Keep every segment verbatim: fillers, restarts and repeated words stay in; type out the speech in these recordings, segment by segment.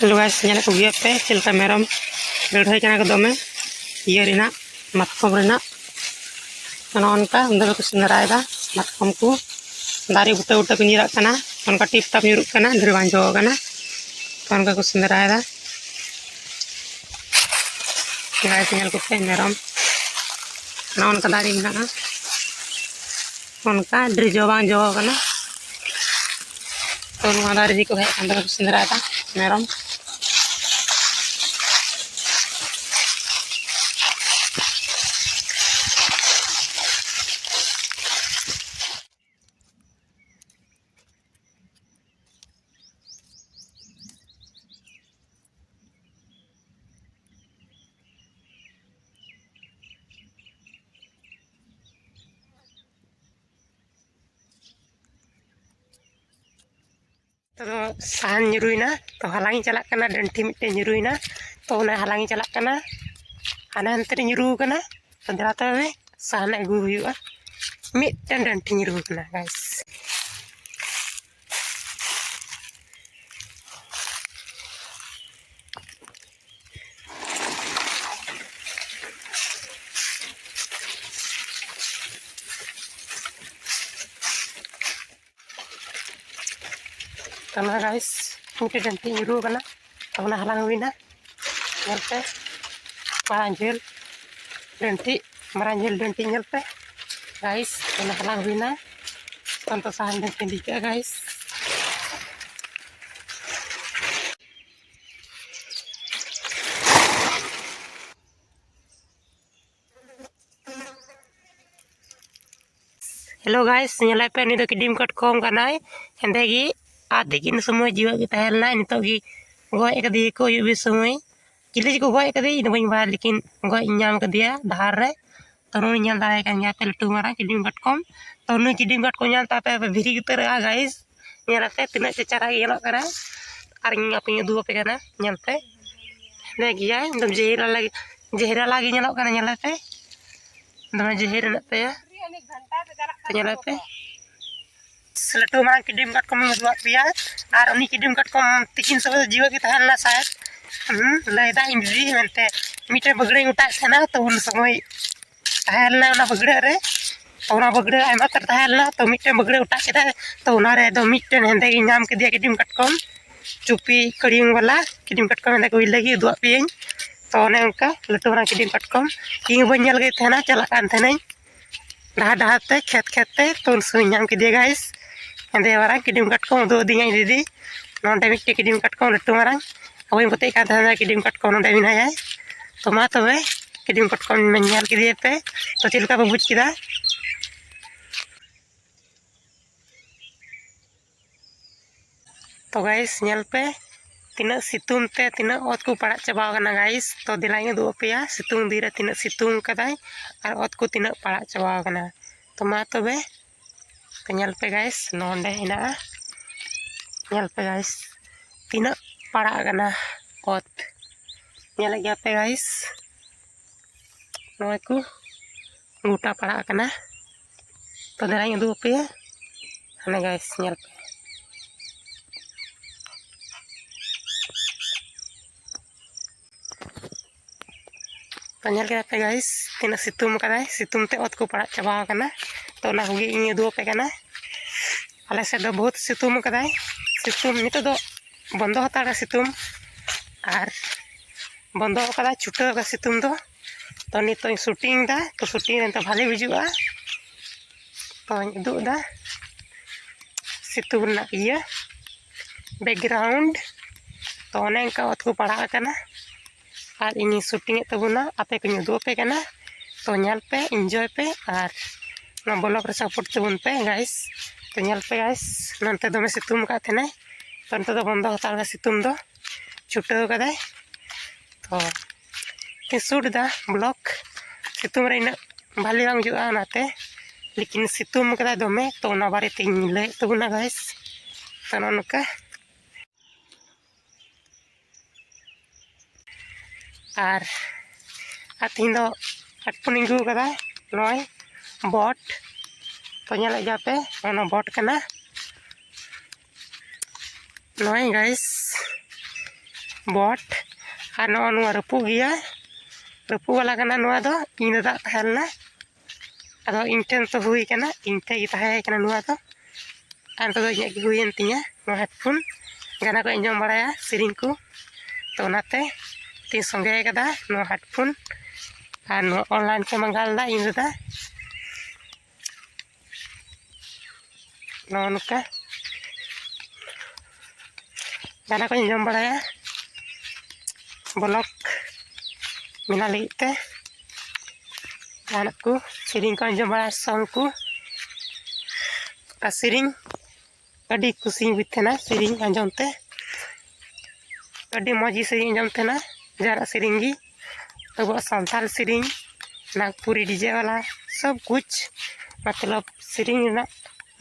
Hello guys, ᱧᱮᱞᱮᱫ ᱠᱚᱜᱮᱭᱟ ᱯᱮ ᱪᱮᱫ ᱞᱮᱠᱟ ᱢᱮᱨᱚᱢ ᱞᱟᱹᱲᱦᱟᱹᱭ ᱠᱟᱱᱟ ᱠᱚ ᱫᱚᱢᱮ ᱤᱭᱟᱹ ᱨᱮᱱᱟᱜ, ᱢᱟᱛᱠᱚᱢ ᱨᱮᱱᱟᱜ᱾ ᱱᱚᱜᱼᱚ ᱱᱚᱝᱠᱟ ᱩᱱ ᱫᱚ ᱠᱚ ᱥᱮᱸᱫᱽᱨᱟᱭᱮᱫᱟ ᱢᱟᱛᱠᱚᱢ ᱠᱚ᱾ ᱫᱟᱨᱮ ᱵᱩᱴᱟᱹ ᱵᱩᱴᱟᱹ ᱠᱚ ᱧᱤᱨᱟᱜ ᱠᱟᱱᱟ, ᱚᱱᱠᱟ ᱴᱤᱯ ᱴᱟᱯ ᱧᱩᱨᱩᱜ ᱠᱟᱱᱟ, ᱰᱷᱮᱨ ᱵᱟᱝ ᱡᱚ ᱠᱟᱱᱟ᱾ ᱛᱚ ᱚᱱᱠᱟ ᱠᱚ ᱥᱮᱸᱫᱽᱨᱟᱭᱮᱫᱟ᱾ ᱜᱟᱭ ᱧᱮᱞ ᱠᱚᱯᱮ ᱢᱮᱨᱚᱢ, ᱱᱚᱜᱼᱚ ᱱᱚᱝᱠᱟ ᱫᱟᱨᱮ ᱢᱮᱱᱟᱜᱼᱟ, ᱚᱱᱠᱟ ᱰᱷᱮᱨ ᱡᱚ ᱵᱟᱝ ᱡᱚ ᱠᱟᱱᱟ᱾ ᱛᱚ ᱱᱚᱣᱟ ᱫᱟᱨᱮ ᱨᱮᱠᱚ ᱦᱮᱡ ᱟᱠᱟᱱ ᱛᱟᱠᱚ ᱥᱮᱸᱫᱽᱨᱟᱭᱮᱫᱟ ᱢᱮᱨᱚᱢ᱾ ᱛᱚ ᱥᱟᱦᱟᱱ ᱧᱩᱨᱩᱭᱮᱱᱟ, ᱛᱚ ᱦᱟᱞᱟᱝ ᱤᱧ ᱪᱟᱞᱟᱜ ᱠᱟᱱᱟ᱾ ᱰᱟᱹᱱᱴᱷᱤ ᱢᱤᱫᱴᱮᱱ ᱧᱩᱨᱩᱭᱮᱱᱟ, ᱛᱚ ᱚᱱᱟ ᱦᱟᱞᱟᱝ ᱤᱧ ᱪᱟᱞᱟᱜ ᱠᱟᱱᱟ᱾ ᱦᱟᱱᱮ ᱦᱟᱱᱛᱮ ᱨᱮ ᱧᱩᱨᱩ ᱟᱠᱟᱱᱟ, ᱛᱚ ᱫᱮᱞᱟ ᱛᱚᱵᱮ ᱥᱟᱦᱟᱱ ᱟᱹᱜᱩ ᱦᱩᱭᱩᱜᱼᱟ᱾ ᱢᱤᱫᱴᱮᱱ ᱰᱟᱹᱱᱴᱷᱤ ᱧᱩᱨᱩ ᱟᱠᱟᱱᱟ ᱜᱟᱭᱥ᱾ ᱛᱟᱦᱞᱮ ᱜᱟᱭᱥ, ᱢᱤᱫᱴᱮᱡ ᱰᱟᱹᱱᱴᱤ ᱧᱩᱨᱩ ᱟᱠᱟᱱᱟ, ᱛᱚ ᱚᱱᱟ ᱦᱟᱞᱟᱝ ᱦᱩᱭᱱᱟ᱾ ᱧᱮᱞ ᱯᱮ, ᱢᱟᱨᱟᱝ ᱡᱷᱟᱹᱞ ᱰᱟᱹᱱᱴᱤ, ᱢᱟᱨᱟᱝ ᱡᱷᱟᱹᱞ ᱰᱟᱹᱱᱴᱤ ᱧᱮᱞ ᱯᱮ ᱜᱟᱭᱥ, ᱚᱱᱟ ᱦᱟᱞᱟᱝ ᱦᱩᱭᱱᱟ᱾ ᱛᱚ ᱱᱤᱛᱚᱜ ᱥᱟᱦᱟᱱ ᱞᱮ ᱠᱷᱟᱹᱞᱤ ᱠᱟᱜᱼᱟ ᱜᱟᱭᱥ᱾ ᱦᱮᱞᱳ ᱜᱟᱭᱥ, ᱧᱮᱞᱮ ᱯᱮ, ᱩᱱᱤ ᱫᱚ ᱠᱤᱰᱤᱢ ᱠᱟᱴᱠᱚᱢ ᱠᱟᱱᱟᱭ, ᱦᱮᱸᱫᱮ ᱜᱮ᱾ ᱟᱨ ᱛᱤᱠᱤᱱ ᱥᱚᱢᱚᱭ ᱡᱤᱣᱮᱫ ᱜᱮ ᱛᱟᱦᱮᱸ ᱞᱮᱱᱟᱭ, ᱱᱤᱛᱚᱜ ᱜᱮ ᱜᱚᱡ ᱠᱟᱫᱮᱭᱟᱠᱚ ᱟᱹᱭᱩᱵ ᱵᱮ ᱥᱚᱢᱚᱭ᱾ ᱪᱤᱞᱤ ᱪᱚᱠᱚ ᱜᱚᱡ ᱠᱟᱫᱮᱭᱟ, ᱤᱧ ᱫᱚ ᱵᱟᱹᱧ ᱵᱟᱲᱟᱭᱟ, ᱞᱮᱠᱤᱱ ᱜᱚᱡ ᱤᱧ ᱧᱟᱢ ᱠᱟᱫᱮᱭᱟ ᱰᱟᱦᱟᱨ ᱨᱮ᱾ ᱛᱚ ᱱᱩᱭ ᱧᱮᱞ ᱫᱟᱲᱮᱭᱟᱭ ᱠᱟᱱ ᱜᱮᱭᱟ ᱯᱮ, ᱞᱟᱹᱴᱩ ᱢᱟᱨᱟᱝ ᱠᱤᱰᱤᱢ ᱠᱟᱴᱠᱚᱢ᱾ ᱛᱚ ᱱᱩᱭ ᱠᱤᱰᱤᱢ ᱠᱟᱴᱠᱚᱢ ᱧᱮᱞ ᱛᱮ ᱟᱯᱮ ᱯᱮ ᱵᱷᱤᱨᱤ ᱩᱛᱟᱹᱨᱚᱜᱼᱟ ᱜᱟᱭᱥ᱾ ᱧᱮᱞ ᱟᱯᱮ ᱛᱤᱱᱟᱹᱜ ᱪᱮᱪᱟᱨᱟ ᱜᱮ ᱧᱮᱞᱚᱜ ᱠᱟᱱᱟᱭ᱾ ᱟᱨ ᱤᱧ ᱟᱯᱮᱧ ᱩᱫᱩᱜ ᱟᱯᱮ ᱠᱟᱱᱟ, ᱧᱮᱞ ᱯᱮ᱾ ᱦᱮᱸᱫᱮ ᱜᱮᱭᱟᱭ, ᱮᱠᱫᱚᱢ ᱡᱮᱦᱨᱟ ᱞᱟᱜᱮ, ᱡᱮᱦᱨᱟ ᱞᱟᱜᱮ ᱧᱮᱞᱚᱜ ᱠᱟᱱᱟ, ᱧᱮᱞ ᱯᱮ᱾ ᱫᱚᱢᱮ ᱡᱮᱦᱮᱨ ᱢᱮᱱᱟᱜ ᱛᱟᱭᱟ᱾ ᱛᱚ ᱧᱮᱞ ᱯᱮ᱾ ᱞᱟᱹᱴᱩ ᱢᱟᱨᱟᱝ ᱠᱤᱰᱤᱢ ᱠᱟᱴᱠᱚᱢ ᱤᱧ ᱩᱫᱩᱜ ᱟᱫ ᱯᱮᱭᱟ᱾ ᱟᱨ ᱩᱱᱤ ᱠᱤᱰᱤᱢ ᱠᱟᱴᱠᱚᱢ ᱛᱤᱠᱤᱱ ᱥᱚᱢᱚᱭ ᱫᱚ ᱡᱤᱣᱮᱫ ᱜᱮ ᱛᱟᱦᱮᱸ ᱞᱮᱱᱟ ᱥᱟᱭᱮᱫ᱾ ᱦᱩᱸ, ᱞᱟᱹᱭᱫᱟ ᱤᱧ ᱫᱤᱫᱤ ᱢᱮᱱᱛᱮ ᱢᱤᱫᱴᱮᱱ ᱵᱟᱹᱜᱲᱟᱹᱧ ᱚᱴᱟᱜ ᱛᱟᱦᱮᱱᱟ, ᱛᱚ ᱩᱱ ᱥᱚᱢᱚᱭ ᱛᱟᱦᱮᱸ ᱞᱮᱱᱟ ᱚᱱᱟ ᱵᱟᱹᱜᱲᱟᱹ ᱨᱮ᱾ ᱛᱚ ᱚᱱᱟ ᱵᱟᱹᱜᱲᱟᱹ ᱟᱭᱢᱟ ᱩᱛᱟᱹᱨ ᱛᱟᱦᱮᱸ ᱞᱮᱱᱟ, ᱛᱚ ᱢᱤᱫᱴᱮᱱ ᱵᱟᱹᱜᱲᱟᱹ ᱚᱴᱟᱜ ᱠᱮᱫᱟᱭ᱾ ᱛᱚ ᱚᱱᱟᱨᱮ ᱫᱚ ᱢᱤᱫᱴᱮᱱ ᱦᱮᱸᱫᱮ ᱜᱤᱧ ᱧᱟᱢ ᱠᱮᱫᱮᱭᱟ ᱠᱤᱰᱤᱢ ᱠᱟᱴᱠᱚᱢ, ᱪᱩᱯᱤ ᱠᱟᱹᱲᱤᱭᱟᱹᱝ ᱵᱟᱞᱟ ᱠᱤᱰᱤᱢ ᱠᱟᱴᱠᱚᱢ ᱦᱮᱸᱫᱮ ᱠᱚ ᱞᱟᱹᱜᱤᱫ ᱩᱫᱩᱜ ᱟᱫ ᱯᱮᱭᱟᱹᱧ᱾ ᱛᱚ ᱚᱱᱮ ᱚᱱᱠᱟ ᱞᱟᱹᱴᱩ ᱢᱟᱨᱟᱝ ᱠᱤᱰᱤᱢ ᱠᱟᱴᱠᱚᱢ ᱤᱧ ᱦᱚᱸ ᱵᱟᱹᱧ ᱧᱮᱞ ᱠᱮᱫ ᱛᱟᱦᱮᱱᱟ, ᱪᱟᱞᱟᱜ ᱠᱟᱱ ᱛᱟᱦᱮᱱᱟᱹᱧ ᱰᱟᱦᱟᱨ ᱰᱟᱦᱟᱨ ᱛᱮ, ᱠᱷᱮᱛ ᱠᱷᱮᱛ ᱛᱮ, ᱛᱚ ᱩᱱ ᱥᱚᱢᱚᱭ ᱧᱟᱢ ᱠᱮᱫᱮᱭᱟ ᱜᱟᱭᱤᱥ᱾ ᱦᱮᱸᱫᱮ ᱢᱟᱨᱟᱝ ᱠᱤᱰᱤᱢ ᱠᱟᱴᱠᱚᱢ ᱩᱫᱩᱜ ᱟᱹᱫᱤᱧᱟᱭ ᱫᱤᱫᱤ᱾ ᱱᱚᱰᱮ ᱢᱤᱫᱴᱮᱡ ᱠᱤᱰᱤᱢ ᱠᱟᱴᱠᱚᱢ ᱞᱟᱹᱴᱩ ᱢᱟᱨᱟᱝ, ᱟᱵᱚᱧ ᱵᱚᱛᱮᱜ ᱠᱟᱱ ᱛᱟᱦᱮᱱᱟ ᱠᱤᱰᱤᱢ ᱠᱟᱴᱠᱚᱢ ᱱᱚᱰᱮ ᱢᱮᱱᱟᱭᱟ᱾ ᱛᱚ ᱢᱟ ᱛᱚᱵᱮ ᱠᱤᱰᱤᱢ ᱠᱟᱴᱠᱚᱢ ᱧᱮᱞ ᱠᱮᱫᱮᱭᱟ ᱯᱮ, ᱛᱚ ᱪᱮᱫ ᱞᱮᱠᱟ ᱯᱮ ᱵᱩᱡᱽ ᱠᱮᱫᱟ? ᱛᱚ ᱜᱟᱭᱤᱥ ᱧᱮᱞ ᱯᱮ, ᱛᱤᱱᱟᱹᱜ ᱥᱤᱛᱩᱝ ᱛᱮ ᱛᱤᱱᱟᱹᱜ ᱚᱛ ᱠᱚ ᱯᱟᱲᱟᱜ ᱪᱟᱵᱟᱣ ᱠᱟᱱᱟ ᱜᱟᱭᱤᱥ᱾ ᱛᱚ ᱫᱮᱞᱟᱧ ᱩᱫᱩᱜ ᱟᱯᱮᱭᱟ ᱥᱤᱛᱩᱝ ᱫᱤᱱ ᱨᱮ ᱛᱤᱱᱟᱹᱜ ᱥᱤᱛᱩᱝ ᱠᱟᱫᱟᱭ ᱟᱨ ᱚᱛ ᱠᱚ ᱛᱤᱱᱟᱹᱜ ᱯᱟᱲᱟᱜ ᱪᱟᱵᱟᱣ ᱠᱟᱱᱟ᱾ ᱛᱚ ᱢᱟ ᱛᱚᱵᱮ, ᱛᱚ ᱧᱮᱞ ᱯᱮ ᱜᱟᱭᱤᱥ, ᱱᱚᱰᱮ ᱦᱮᱱᱟᱜᱼᱟ᱾ ᱧᱮᱞ ᱯᱮ ᱜᱟᱭᱤᱥ, ᱛᱤᱱᱟᱹᱜ ᱯᱟᱲᱟᱜ ᱠᱟᱱᱟ ᱚᱛ᱾ ᱧᱮᱞᱮᱫ ᱜᱮᱭᱟ ᱯᱮ ᱜᱟᱭᱤᱥ, ᱱᱚᱜᱼᱚᱭ ᱠᱚ ᱜᱚᱴᱟ ᱯᱟᱲᱟᱜ ᱠᱟᱱᱟ᱾ ᱛᱚ ᱫᱮᱞᱟᱧ ᱩᱫᱩᱜ ᱟᱯᱮᱭᱟ, ᱦᱟᱱᱮ ᱜᱟᱭᱤᱥ ᱧᱮᱞ ᱯᱮ᱾ ᱛᱚ ᱧᱮᱞ ᱠᱮᱫᱟ ᱯᱮ ᱜᱟᱭᱤᱥ, ᱛᱤᱱᱟᱹᱜ ᱥᱤᱛᱩᱝ ᱠᱟᱫᱟᱭ, ᱥᱤᱛᱩᱝ ᱛᱮ ᱚᱛ ᱠᱚ ᱯᱟᱲᱟᱜ ᱪᱟᱵᱟ ᱟᱠᱟᱱᱟ᱾ ᱛᱚ ᱚᱱᱟ ᱠᱚᱜᱮ ᱤᱧ ᱩᱫᱩᱜ ᱟᱯᱮ ᱠᱟᱱᱟ᱾ ᱟᱞᱮ ᱥᱮᱫ ᱫᱚ ᱵᱚᱦᱩᱛ ᱥᱤᱛᱩᱝ ᱠᱟᱫᱟᱭ, ᱥᱤᱛᱩᱝ ᱱᱤᱛᱚᱜ ᱫᱚ ᱵᱚᱱᱫᱚ ᱦᱟᱛᱟᱲ ᱠᱟᱫᱟ ᱥᱤᱛᱩᱝ, ᱟᱨ ᱵᱚᱱᱫᱚ ᱠᱟᱫᱟ, ᱪᱷᱩᱴᱟᱹᱣ ᱠᱟᱫᱟ ᱥᱤᱛᱩᱝ ᱫᱚ᱾ ᱛᱚ ᱱᱤᱛᱚᱜ ᱤᱧ ᱥᱩᱴᱤᱝ ᱫᱟ, ᱛᱚ ᱥᱩᱴᱤᱝ ᱨᱮ ᱱᱤᱛᱚᱜ ᱵᱷᱟᱞᱮ ᱵᱩᱡᱩᱜᱼᱟ᱾ ᱛᱚᱧ ᱩᱫᱩᱜ ᱫᱟ ᱥᱤᱛᱩᱝ ᱨᱮᱱᱟᱜ ᱤᱭᱟᱹ ᱵᱮᱠᱜᱨᱟᱣᱩᱱᱰ᱾ ᱛᱚ ᱚᱱᱮ ᱚᱱᱠᱟ ᱚᱛ ᱠᱚ ᱯᱟᱲᱟᱜ ᱟᱠᱟᱱᱟ, ᱟᱨ ᱤᱧᱤᱧ ᱥᱩᱴᱤᱝ ᱮᱫ ᱛᱟᱵᱚᱱᱟ, ᱟᱯᱮ ᱠᱚᱧ ᱩᱫᱩᱜ ᱟᱯᱮ ᱠᱟᱱᱟ᱾ ᱛᱚ ᱧᱮᱞ ᱯᱮ, ᱤᱱᱡᱚᱭ ᱯᱮ, ᱟᱨ ᱱᱚᱣᱟ ᱵᱞᱚᱜ ᱨᱮ ᱥᱟᱯᱳᱨᱴ ᱛᱟᱵᱚᱱ ᱯᱮ ᱜᱟᱭᱤᱥ᱾ ᱛᱚ ᱧᱮᱞ ᱯᱮ ᱜᱟᱭᱤᱥ, ᱱᱚᱱᱛᱮ ᱫᱚᱢᱮ ᱥᱤᱛᱩᱝ ᱟᱠᱟᱫ ᱛᱟᱦᱮᱱᱟᱭ, ᱛᱚ ᱱᱤᱛᱚᱜ ᱫᱚ ᱵᱚᱱᱫᱚ ᱦᱟᱛᱟᱲ ᱠᱟᱫᱟ, ᱥᱤᱛᱩᱝ ᱫᱚ ᱪᱷᱩᱴᱟᱹᱣ ᱠᱟᱫᱟᱭ᱾ ᱛᱚ ᱤᱧ ᱥᱩᱴ ᱮᱫᱟ ᱵᱞᱚᱜ ᱥᱤᱛᱩᱝ ᱨᱮ ᱤᱱᱟᱹᱜ ᱵᱷᱟᱞᱮ ᱵᱟᱝ ᱵᱩᱡᱷᱟᱹᱜᱼᱟ ᱚᱱᱟᱛᱮ, ᱞᱮᱠᱤᱱ ᱥᱤᱛᱩᱝ ᱠᱟᱫᱟᱭ ᱫᱚᱢᱮ, ᱛᱚ ᱚᱱᱟ ᱵᱟᱨᱮ ᱛᱮᱧ ᱞᱟᱹᱭᱮᱫ ᱛᱟᱵᱚᱱᱟ ᱜᱟᱭᱤᱥ᱾ ᱛᱚ ᱱᱚᱜᱼᱚ ᱱᱚᱝᱠᱟ᱾ ᱟᱨ, ᱟᱨ ᱛᱮᱦᱮᱧ ᱫᱚ ᱦᱮᱰᱯᱷᱳᱱ ᱤᱧ ᱟᱹᱜᱩ ᱠᱟᱫᱟ, ᱱᱚᱜᱼᱚᱭ ᱵᱚᱴ᱾ ᱛᱚ ᱧᱮᱞᱮᱫ ᱜᱮᱭᱟ ᱯᱮ, ᱱᱚᱜᱼᱚ ᱱᱚᱣᱟ ᱵᱚᱴ ᱠᱟᱱᱟ᱾ ᱱᱚᱜᱼᱚᱭ ᱜᱟᱭᱤᱥ ᱵᱚᱴ, ᱟᱨ ᱱᱚᱜᱼᱚ ᱱᱚᱣᱟ ᱨᱟᱹᱯᱩᱫ ᱜᱮᱭᱟ, ᱨᱟᱹᱯᱩᱫ ᱵᱟᱞᱟ ᱠᱟᱱᱟ ᱱᱚᱣᱟ ᱫᱚ, ᱤᱧ ᱫᱟᱫᱟ ᱛᱟᱦᱮᱸ ᱞᱮᱱᱟ᱾ ᱟᱫᱚ ᱤᱧ ᱴᱷᱮᱱ ᱛᱚ ᱦᱩᱭ ᱠᱟᱱᱟ, ᱤᱧ ᱴᱷᱮᱱ ᱜᱮ ᱛᱟᱦᱮᱸ ᱠᱟᱱᱟ ᱱᱚᱣᱟ ᱫᱚ᱾ ᱟᱨ ᱱᱤᱛᱚᱜ ᱫᱚ ᱤᱧᱟᱹᱜ ᱜᱮ ᱦᱩᱭᱮᱱ ᱛᱤᱧᱟᱹ ᱱᱚᱣᱟ ᱦᱮᱰᱯᱷᱳᱱ, ᱜᱟᱱᱟ ᱠᱚ ᱟᱸᱡᱚᱢ ᱵᱟᱲᱟᱭᱟ ᱥᱮᱨᱮᱧ ᱠᱚ᱾ ᱛᱚ ᱚᱱᱟᱛᱮ ᱛᱤᱧ ᱥᱚᱸᱜᱮ ᱠᱟᱫᱟ ᱱᱚᱣᱟ ᱦᱮᱰᱯᱷᱳᱱ᱾ ᱟᱨ ᱱᱚᱣᱟ ᱚᱱᱞᱟᱭᱤᱱ ᱠᱷᱚᱱ ᱢᱟᱸᱜᱟᱣ ᱞᱮᱫᱟ ᱤᱧ ᱫᱟᱫᱟ᱾ ᱱᱚᱜᱼᱚ ᱱᱚᱝᱠᱟ ᱜᱟᱱᱟ ᱠᱚᱧ ᱟᱸᱡᱚᱢ ᱵᱟᱲᱟᱭᱟ ᱵᱞᱚᱜᱽ ᱵᱮᱱᱟᱣ ᱞᱟᱹᱜᱤᱫ ᱛᱮ᱾ ᱡᱟᱦᱟᱱᱟᱜ ᱠᱚ ᱥᱮᱨᱮᱧ ᱠᱚ ᱟᱸᱡᱚᱢ ᱵᱟᱲᱟᱭᱟ, ᱥᱚᱝ ᱠᱚ᱾ ᱚᱠᱟ ᱥᱮᱨᱮᱧ ᱟᱹᱰᱤ ᱠᱩᱥᱤᱧ ᱵᱩᱡᱽ ᱛᱟᱦᱮᱱᱟ ᱥᱮᱨᱮᱧ ᱟᱸᱡᱚᱢ ᱛᱮ᱾ ᱟᱹᱰᱤ ᱢᱚᱡᱽ ᱜᱮ ᱥᱮᱨᱮᱧ ᱟᱸᱡᱚᱢ ᱛᱟᱦᱮᱱᱟ, ᱡᱟᱦᱟᱱᱟᱜ ᱥᱮᱨᱮᱧ ᱜᱮ᱾ ᱟᱵᱚᱣᱟᱜ ᱥᱟᱱᱛᱟᱲ ᱥᱮᱨᱮᱧ, ᱱᱟᱜᱽᱯᱩᱨᱤ ᱰᱤᱡᱮ ᱵᱟᱞᱟ, ᱥᱚᱵ ᱠᱩᱪ, ᱢᱚᱛᱞᱚᱵ ᱥᱮᱨᱮᱧ ᱨᱮᱱᱟᱜ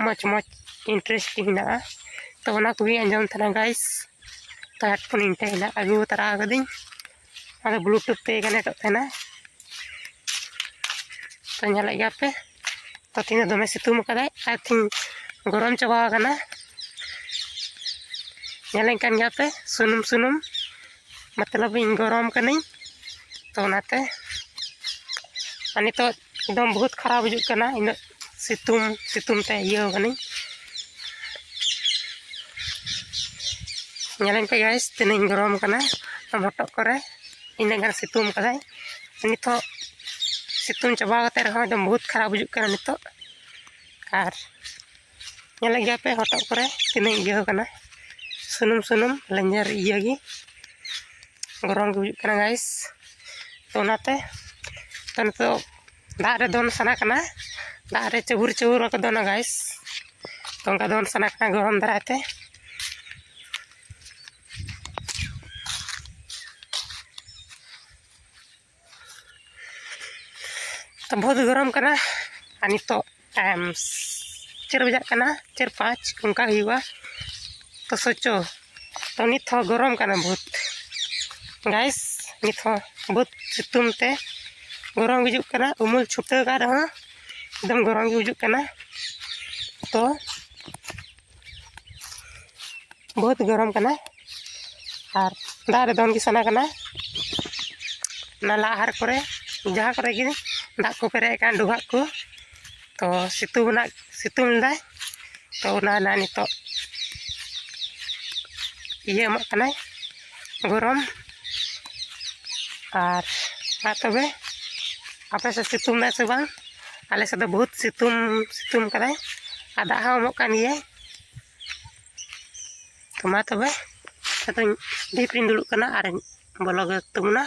ᱢᱚᱡᱽ ᱢᱚᱡᱽ ᱤᱱᱴᱟᱨᱮᱥᱴ ᱦᱮᱱᱟᱜᱼᱟ᱾ ᱛᱚ ᱚᱱᱟ ᱠᱚᱜᱮ ᱟᱸᱡᱚᱢ ᱛᱟᱦᱮᱱᱟ ᱜᱟᱭᱤᱥ᱾ ᱛᱚ ᱦᱮᱰᱯᱷᱳᱱ ᱤᱧ ᱴᱷᱮᱱ ᱦᱮᱱᱟᱜ, ᱟᱹᱜᱩ ᱛᱟᱨᱟ ᱟᱠᱟᱫᱟᱹᱧ᱾ ᱚᱱᱟ ᱫᱚ ᱵᱞᱩᱴᱩᱛᱷ ᱛᱮ ᱠᱟᱱᱮᱠᱴᱚᱜ ᱛᱟᱦᱮᱱᱟ᱾ ᱛᱚ ᱧᱮᱞᱮᱫ ᱜᱮᱭᱟ ᱯᱮ, ᱛᱚ ᱛᱮᱦᱮᱧ ᱫᱚ ᱫᱚᱢᱮ ᱥᱤᱛᱩᱝ ᱟᱠᱟᱫᱟᱭ ᱟᱨ ᱛᱮᱦᱮᱧ ᱜᱚᱨᱚᱢ ᱪᱟᱵᱟ ᱟᱠᱟᱱᱟ᱾ ᱧᱮᱞᱮᱫ ᱠᱟᱱ ᱜᱮᱭᱟ ᱯᱮ, ᱥᱩᱱᱩᱢ ᱥᱩᱱᱩᱢ, ᱢᱚᱛᱞᱚᱵ ᱤᱧ ᱜᱚᱨᱚᱢ ᱠᱟᱹᱱᱟᱹᱧ᱾ ᱛᱚ ᱚᱱᱟᱛᱮ ᱟᱨ ᱱᱤᱛᱚᱜ ᱮᱠᱫᱚᱢ ᱵᱚᱦᱩᱛ ᱠᱷᱟᱨᱟᱯ ᱵᱩᱡᱩᱜ ᱠᱟᱱᱟ, ᱤᱱᱟᱹᱜ ᱥᱤᱛᱩᱝ, ᱥᱤᱛᱩᱝ ᱛᱮ ᱤᱭᱟᱹ ᱠᱟᱹᱱᱟᱹᱧ᱾ ᱧᱮᱞᱮᱧ ᱯᱮ ᱜᱟᱭᱤᱥ, ᱛᱤᱱᱟᱹᱜ ᱤᱧ ᱜᱚᱨᱚᱢ ᱠᱟᱱᱟ᱾ ᱮᱠᱫᱚᱢ ᱦᱚᱴᱚᱜ ᱠᱚᱨᱮ ᱤᱱᱟᱹᱜ ᱜᱟᱱ ᱥᱤᱛᱩᱝ ᱠᱟᱫᱟᱭ᱾ ᱱᱤᱛᱚᱜ ᱥᱤᱛᱩᱝ ᱪᱟᱵᱟ ᱠᱟᱛᱮ ᱨᱮᱦᱚᱸ ᱮᱠᱫᱚᱢ ᱵᱚᱦᱩᱛ ᱠᱷᱟᱨᱟᱯ ᱵᱩᱡᱩᱜ ᱠᱟᱱᱟ ᱱᱤᱛᱚᱜ᱾ ᱟᱨ ᱧᱮᱞᱮᱫ ᱜᱮᱭᱟ ᱯᱮ ᱦᱚᱴᱚᱜ ᱠᱚᱨᱮ ᱛᱤᱱᱟᱹᱜ ᱤᱭᱟᱹ ᱠᱟᱱᱟ, ᱥᱩᱱᱩᱢ ᱥᱩᱱᱩᱢ ᱞᱮᱸᱡᱮᱨ ᱤᱭᱟᱹ ᱜᱮ, ᱜᱚᱨᱚᱢ ᱜᱮ ᱵᱩᱡᱩᱜ ᱠᱟᱱᱟ ᱜᱟᱭᱤᱥ᱾ ᱛᱚ ᱚᱱᱟᱛᱮ ᱛᱚ ᱱᱤᱛᱚᱜ ᱫᱟᱜ ᱨᱮ ᱫᱚᱱ ᱥᱟᱱᱟ ᱠᱟᱱᱟ, ᱫᱟᱜ ᱨᱮ ᱪᱟᱹᱵᱩᱨ ᱪᱟᱹᱵᱩᱨ ᱠᱚ ᱫᱚᱱᱟ ᱜᱟᱭᱤᱥ᱾ ᱛᱚ ᱚᱱᱠᱟ ᱫᱚᱱ ᱥᱟᱱᱟ ᱠᱟᱱᱟ ᱜᱚᱨᱚᱢ ᱫᱟᱨᱟᱭ ᱛᱮ᱾ ᱛᱚ ᱵᱚᱦᱩᱛ ᱜᱚᱨᱚᱢ ᱠᱟᱱᱟ᱾ ᱟᱨ ᱱᱤᱛᱚᱜ ᱴᱟᱭᱤᱢ ᱪᱟᱨ ᱵᱟᱡᱟᱜ ᱠᱟᱱᱟ, ᱪᱟᱨ ᱯᱟᱸᱪ ᱚᱱᱠᱟ ᱦᱩᱭᱩᱜᱼᱟ᱾ ᱛᱚ ᱥᱳᱪᱚ, ᱛᱚ ᱱᱤᱛ ᱦᱚᱸ ᱜᱚᱨᱚᱢ ᱠᱟᱱᱟ ᱵᱚᱦᱩᱛ ᱜᱟᱭᱤᱥ᱾ ᱱᱤᱛ ᱦᱚᱸ ᱵᱚᱦᱩᱛ ᱥᱤᱛᱩᱝ ᱛᱮ ᱜᱚᱨᱚᱢ ᱵᱩᱡᱩᱜ ᱠᱟᱱᱟ᱾ ᱩᱢᱩᱞ ᱪᱷᱩᱴᱟᱹᱣ ᱠᱟᱱ ᱨᱮᱦᱚᱸ ᱮᱠᱫᱚᱢ ᱜᱚᱨᱚᱢ ᱜᱮ ᱵᱩᱡᱩᱜ ᱠᱟᱱᱟ᱾ ᱛᱚ ᱵᱚᱦᱩᱛ ᱜᱚᱨᱚᱢ ᱠᱟᱱᱟ ᱟᱨ ᱫᱟᱜ ᱨᱮ ᱫᱚᱱ ᱜᱮ ᱥᱟᱱᱟ ᱠᱟᱱᱟ᱾ ᱱᱟᱞᱟ ᱟᱦᱟᱨ ᱠᱚᱨᱮ, ᱡᱟᱦᱟᱸ ᱠᱚᱨᱮ ᱜᱮ ᱫᱟᱜ ᱠᱚ ᱯᱮᱨᱮᱡ ᱟᱠᱟᱱ, ᱰᱚᱵᱷᱟᱜ ᱠᱚ, ᱛᱚ ᱥᱤᱛᱩᱝ ᱨᱮᱱᱟᱜ, ᱥᱤᱛᱩᱝ ᱞᱮᱫᱟᱭ, ᱛᱚ ᱚᱱᱟ ᱨᱮᱱᱟᱜ ᱱᱤᱛᱚᱜ ᱤᱭᱟᱹ ᱮᱢᱚᱜ ᱠᱟᱱᱟᱭ ᱜᱚᱨᱚᱢ᱾ ᱟᱨ ᱢᱟ ᱛᱚᱵᱮ, ᱟᱯᱮ ᱥᱮᱫ ᱥᱤᱛᱩᱝ ᱫᱟᱭ ᱥᱮ ᱵᱟᱝ? ᱟᱞᱮ ᱥᱮᱫ ᱫᱚ ᱵᱚᱦᱩᱛ ᱥᱤᱛᱩᱝ, ᱥᱤᱛᱩᱝ ᱠᱟᱫᱟᱭ ᱟᱨ ᱫᱟᱜ ᱦᱚᱸ ᱮᱢᱚᱜ ᱠᱟᱱ ᱜᱮᱭᱟᱭ᱾ ᱛᱚ ᱢᱟ ᱛᱚᱵᱮ, ᱟᱫᱚᱧ ᱰᱷᱤᱯ ᱨᱤᱧ ᱫᱩᱲᱩᱵ ᱠᱟᱱᱟ ᱟᱨᱤᱧ ᱵᱚᱞᱚᱜ ᱛᱟᱵᱚᱱᱟ᱾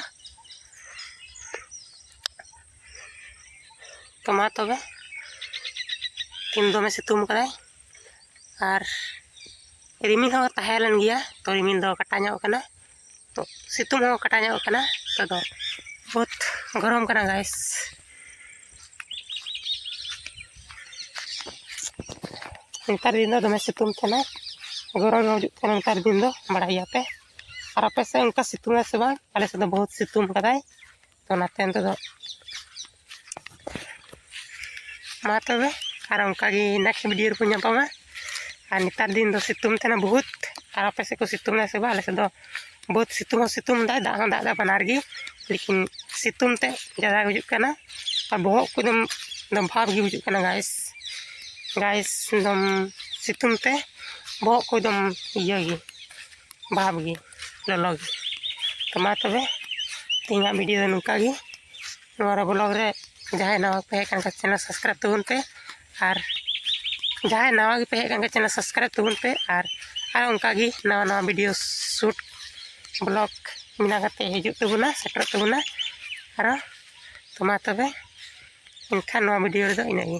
ᱛᱚ ᱢᱟ ᱛᱚᱵᱮ, ᱛᱤᱦᱤᱧ ᱫᱚᱢᱮ ᱥᱤᱛᱩᱝ ᱠᱟᱫᱟᱭ ᱟᱨ ᱨᱤᱢᱤᱞ ᱦᱚᱸ ᱛᱟᱦᱮᱸ ᱞᱮᱱ ᱜᱮᱭᱟ, ᱛᱚ ᱨᱤᱢᱤᱞ ᱫᱚ ᱠᱟᱴᱟ ᱧᱚᱜ ᱠᱟᱱᱟ, ᱛᱚ ᱥᱤᱛᱩᱝ ᱦᱚᱸ ᱠᱟᱴᱟ ᱧᱚᱜ ᱠᱟᱱᱟ᱾ ᱱᱤᱛᱚᱜ ᱫᱚ ᱵᱚᱦᱩᱛ ᱜᱚᱨᱚᱢ ᱠᱟᱱᱟ ᱜᱟᱭᱥ᱾ ᱱᱮᱛᱟᱨ ᱫᱤᱱ ᱫᱚ ᱫᱚᱢᱮ ᱥᱤᱛᱩᱝ ᱛᱟᱦᱮᱱᱟ, ᱜᱚᱨᱚᱢ ᱦᱚᱸ ᱦᱤᱡᱩᱜ ᱛᱟᱦᱮᱱᱟ ᱱᱮᱛᱟᱨ ᱫᱤᱱ ᱫᱚ, ᱵᱟᱲᱟᱭ ᱜᱮᱭᱟᱯᱮ᱾ ᱟᱨ ᱟᱯᱮ ᱥᱮᱫ ᱚᱱᱠᱟ ᱥᱤᱛᱩᱝ ᱟᱭ ᱥᱮ ᱵᱟᱝ? ᱟᱞᱮ ᱥᱮᱫ ᱫᱚ ᱵᱚᱦᱩᱛ ᱥᱤᱛᱩᱝ ᱠᱟᱫᱟᱭ᱾ ᱛᱚ ᱚᱱᱟᱛᱮ ᱱᱤᱛᱚᱜ ᱫᱚ ᱢᱟ ᱛᱚᱵᱮ, ᱟᱨ ᱚᱱᱠᱟᱜᱮ next video ᱨᱮᱵᱚᱱ ᱧᱟᱯᱟᱢᱟ᱾ ᱟᱨ ᱱᱮᱛᱟᱨ ᱫᱤᱱ ᱫᱚ ᱥᱤᱛᱩᱝ ᱛᱟᱦᱮᱱᱟ ᱵᱚᱦᱩᱛ, ᱟᱨ ᱟᱯᱮ ᱥᱮᱫ ᱠᱚ ᱥᱤᱛᱩᱝ ᱮᱫᱟ ᱥᱮ ᱵᱟᱝ? ᱟᱞᱮ ᱥᱮᱫ ᱫᱚ ᱵᱚᱦᱩᱛ ᱥᱤᱛᱩᱝ ᱦᱚᱸ ᱥᱤᱛᱩᱝ ᱮᱫᱟᱭ, ᱫᱟᱜ ᱦᱚᱸ ᱫᱟᱜ ᱮᱫᱟᱭ, ᱵᱟᱱᱟᱨ ᱜᱮ᱾ ᱞᱮᱠᱤᱱ ᱥᱤᱛᱩᱝ ᱛᱮ ᱡᱟᱫᱟ ᱜᱩᱡᱩᱜ ᱠᱟᱱᱟ ᱟᱨ ᱵᱚᱦᱚᱜ ᱠᱚ ᱮᱠᱫᱚᱢ, ᱮᱠᱫᱚᱢ ᱵᱷᱟᱵᱽ ᱜᱮ ᱵᱩᱡᱩᱜ ᱠᱟᱱᱟ ᱜᱟᱭᱥ᱾ ᱜᱟᱭᱥ, ᱮᱠᱫᱚᱢ ᱥᱤᱛᱩᱝ ᱛᱮ ᱵᱚᱦᱚᱜ ᱠᱚ ᱮᱠᱫᱚᱢ ᱤᱭᱟᱹ ᱜᱮ, ᱵᱷᱟᱵᱽ ᱜᱮ, ᱞᱚᱞᱚ ᱜᱮ᱾ ᱛᱚ ᱢᱟ ᱛᱚᱵᱮ, ᱛᱮᱦᱮᱧᱟᱜ video ᱫᱚ ᱱᱚᱝᱠᱟ ᱜᱮ᱾ ᱱᱚᱣᱟ ᱨᱮ vlog ᱨᱮ ᱡᱟᱦᱟᱸᱭ ᱱᱟᱣᱟ ᱯᱮ ᱦᱮᱡ ᱟᱠᱟᱱ ᱠᱷᱟᱱ channel subscribe ᱛᱟᱵᱚᱱ ᱯᱮ, ᱟᱨ ᱡᱟᱦᱟᱸᱭ ᱱᱟᱣᱟ ᱜᱮᱯᱮ ᱦᱮᱡ ᱟᱠᱟᱱ ᱠᱷᱟᱱ channel subscribe ᱛᱟᱵᱚᱱ ᱯᱮ, ᱟᱨ, ᱟᱨ ᱚᱱᱠᱟ ᱜᱮ ᱱᱟᱣᱟ ᱱᱟᱣᱟ video shoot vlog ᱵᱮᱱᱟᱣ ᱠᱟᱛᱮ ᱦᱤᱡᱩᱜ ᱛᱟᱵᱚᱱᱟ, ᱥᱮᱴᱮᱨᱚᱜ ᱛᱟᱵᱚᱱᱟ ᱟᱨᱚ᱾ ᱛᱚ ᱢᱟ ᱛᱚᱵᱮ, ᱮᱱᱠᱷᱟᱱ ᱱᱚᱣᱟ video ᱨᱮᱫᱚ ᱤᱱᱟᱹᱜ ᱜᱮ᱾